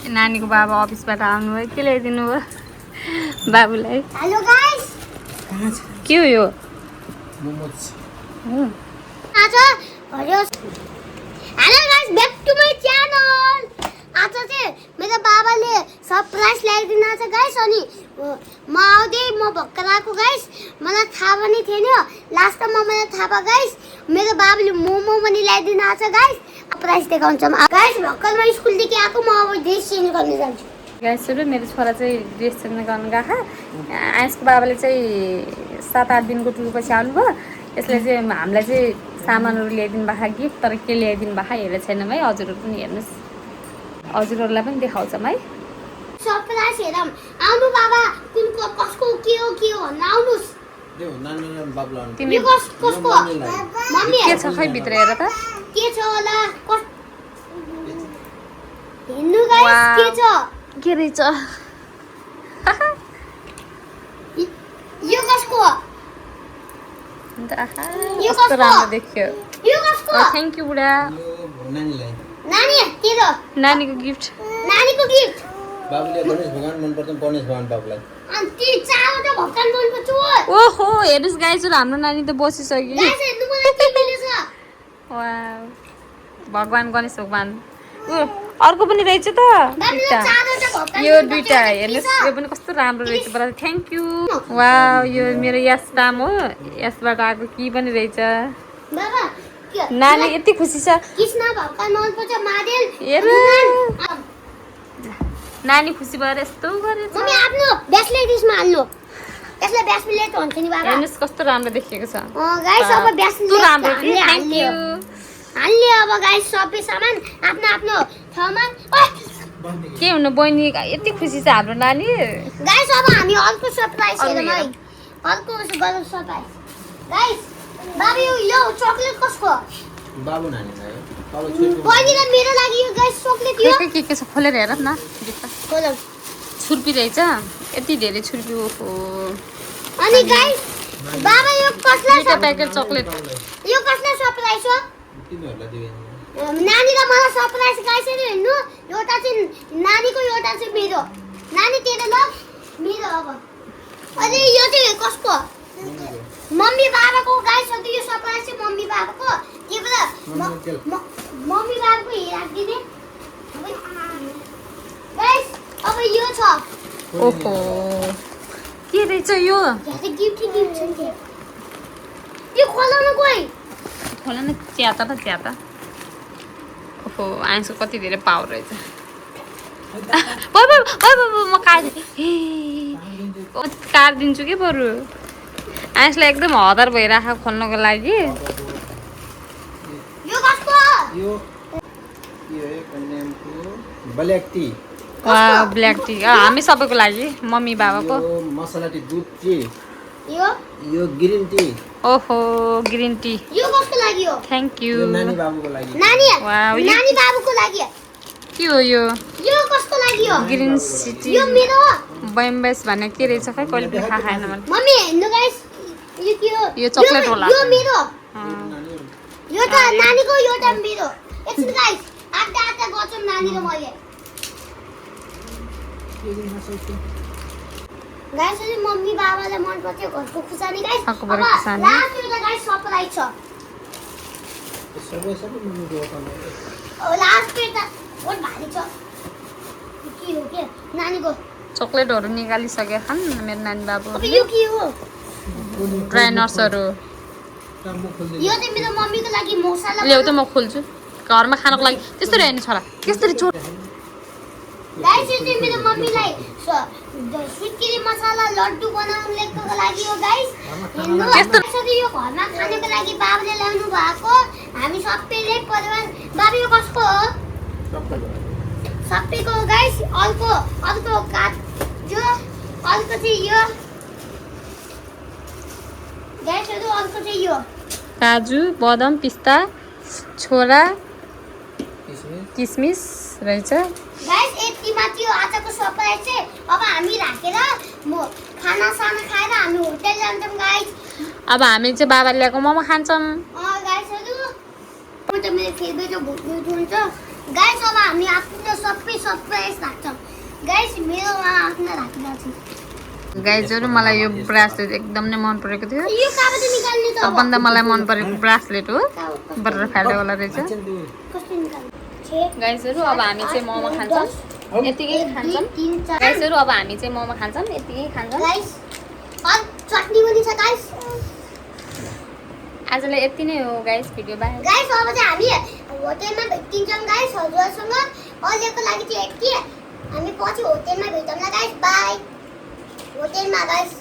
नानीको बाबा अफिसबाट आउनुभयो के ल्याइदिनु भयो बाबुलाई हेलो गाइस के हो यो आज hello guys back to my channel आज चाहिँ मेरो बाबाले सरप्राइज ल्याइदिनु छ गाइस अनि म आउँदै म भर्खर आएको गाइस मलाई थाहा पनि थिएन लास्टमा मलाई थाहा भयो गाइस मेरो बाबाले मोमो पनि ल्याइदिनु छ गाइस सरप्राइज देखाउँछ गाइस भर्खर म स्कुलदेखि आएको म अब ड्रेस चेन्ज गर्न जान्छु गाइसहरु मेरो छोरा चाहिँ ड्रेस चेन्ज गर्न गएको आइसको बाबाले चाहिँ 7-8 दिनको टुरपछि आउनुभयो यसले चाहिँ हामीलाई चाहिँ सामानहरु ल्याइदिनु भएको गिफ्ट तर के ल्याइदिनु भएको हेरेको छैनौँ है हजुरहरु पनि हेर्नुस् हजुरहरुलाई पनि देखाउँछौँ है सरप्राइज हेरौँ आउनु बाबा कुनको कसको के हो भन्न आउनुस् तिमी यो कसको मम्मी के छ खै भित्र हेर त के छ होला हेर्नु गाइस के छ के रहेछ यो कसको यो कस्तो राम्रो देखियो यो कसको थ्यांक यू बुढा नानी तेरो नानीको गिफ्ट बाबुले गणेश भगवान मन पर्छ गणेश भगवान बाबुलाई अनि ती चारवटा भक्कन मन पर्छ ओहो हेर्नुस् गाइसहरु हाम्रो नानी त बसिसक्यो गाइस हेर्नु मलाई के मिलेछ वाउ भगवान गणेश भगवान अर्को पनि रहेछ त यो दुईटा हेर्नुस् यो पनि कस्तो राम्रो रहेछ बडा थ्यांक यू वाउ यो मेरो यास्ताम हो यसबाट आएको की पनि रहेछ बाबा नानी यति खुसी छ कृष्ण भक्कन मन पर्छ मादेल हेर नानी खुसी भएर यस्तो गरेछ मम्मी आफ्नो ब्यासले त्यसमा हाल्नु यसले ब्यास मिलेट हुन्छ नि बाबा हेर्नुस् कस्तो राम्रो देखिएको छ गाइस अब ब्यास राम्रो थ्यांक यू हाल्ने अब गाइस सबै सामान आफ्नो आफ्नो ठाउँमा के हुनु बहिनी यति खुसी छ हाम्रो नानी गाइस अब हामी अर्को सरप्राइज हेरौँ है अर्को गरौँ सरप्राइज गाइस बाबु यो चकलेट कसको बाबु नानीलाई बहिनीले मेरो लागि यो गाइस चकलेट यो के छ खोलेर हेर न खोलौँ छुर्पी रहेछ यति धेरै छुर्पी ओहो अनि गाइस बाबा यो कसलाई दुईटा प्याकेट चकलेट यो कसलाई सरप्राइज हो तिमीहरुलाई दिए नानीलाई मलाई सरप्राइज गाइस हेर्नु एउटा चाहिँ नानीको एउटा चाहिँ मेरो नानी तेरो ल मेरो अब अनि यो चाहिँ कसको मम्मी बाबाको गाइस हो यो सरप्राइज चाहिँ मम्मी बाबाको के भन्छ मम्मी बाबाको हेरिदिने गाइस अब यो छ ओहो के रहेछ यो गिफ्ट छ नि यो खोलाउन गई खोला न च्याता न च्याता ओहो आइसको कति धेरै पावर रहेछ म कार दिन्छु कि बरु आइसलाई एकदम हतार भइराख खोल्नको लागि यो कसको यो एक नामको ब्ल्याक टी ब्ल्याक टी हामी सबैको लागि मम्मी बाबाको यो मसला टी दुध टी यो ग्रीन टी ओहो ग्रीन टी यो कसको लागि हो थ्यांक यू यो नानी बाबुको लागि नानी वाउ नानी बाबुको लागि के हो यो कसको लागि हो ग्रीन सिटी यो मेरो बम्बेस भन्ने के रहेछ खै कहिले पनि खाएको छैन मैले मम्मी हेर्नु गाइस यो के हो यो चकलेट होला यो मेरो यो त नानीको यो त मेरो एकछिन गाइस आटा गर्छौँ नानी र मैले गाइस अहिले मम्मी बाबालाई मन पर्थ्यो घरको खुसानी गाइस अब लास्ट एउटा गाइस सरप्राइज छ सबै मम्मीको हो लास्ट एउटा बहुत भारी छ के हो के नानीको चकलेटहरु निकालिसके छन् मेरो नानी बाबु अब यो के हो ड्राई नट्सहरु यो चाहिँ मेरो मम्मीको लागि मसला ल्याउ त म खोल्छु घरमा खानको लागि त्यसरी हेर्नु छोरा त्यसरी छोड गाइस यो चाहिँ मेरो मम्मीलाई स्वीट क्रीम मसला लड्डु बनाउनको लागि हो गाइस हेर्नु यसरी यो घरमा खानको लागि बाबाले ल्याउनु भएको हामी सबैले परिवार बाबु यो कसको हो सबैको गाइस अर्को काट जो अर्को चाहिँ यो गाइसहरु अर्को चाहिँ यो काजु बदाम पिस्ता छोरा किसमिस रहेछ गाइस यति माथि हो आजको सरप्राइज चाहिँ अब हामी राखेर म खाना साना खाएर हामी होटल जान्छौँ गाइस अब हामी चाहिँ बाबाले ल्याएको मोमो खान्छौँ गाइसहरु म त मेरो फेभरेट भुट्नु हुन्छ गाइस अब हामी आफ्नो सबै सरप्राइज गाइजहरु मलाई यो ब्रासलेट एकदम नै मन परेको थियो यो कहाँबाट निकाल्ने त अब? सबभन्दा मलाई मन परेको ब्रासलेट हो बटरफ्लाई वाला रहेछ एकछिन तू कस्तो निकाल्ने? 6 गाइजहरु अब हामी चाहिँ मोमो खान्छौँ यतिकै खान्छौँ 3 4 गाइजहरु अब हामी चाहिँ मोमो खान्छौँ यतिकै खान्छौँ गाइस और चटनी पनि छ गाइस आजलाई यति नै हो गाइस भिडियो बाइ गाइस अब चाहिँ हामी होटेलमा भेटिन्छौँ गाइस हजुरसँग अहिलेको लागि चाहिँ यति हामी पछि होटेलमा भेटौँला गाइस बाई होटेलमा गाइस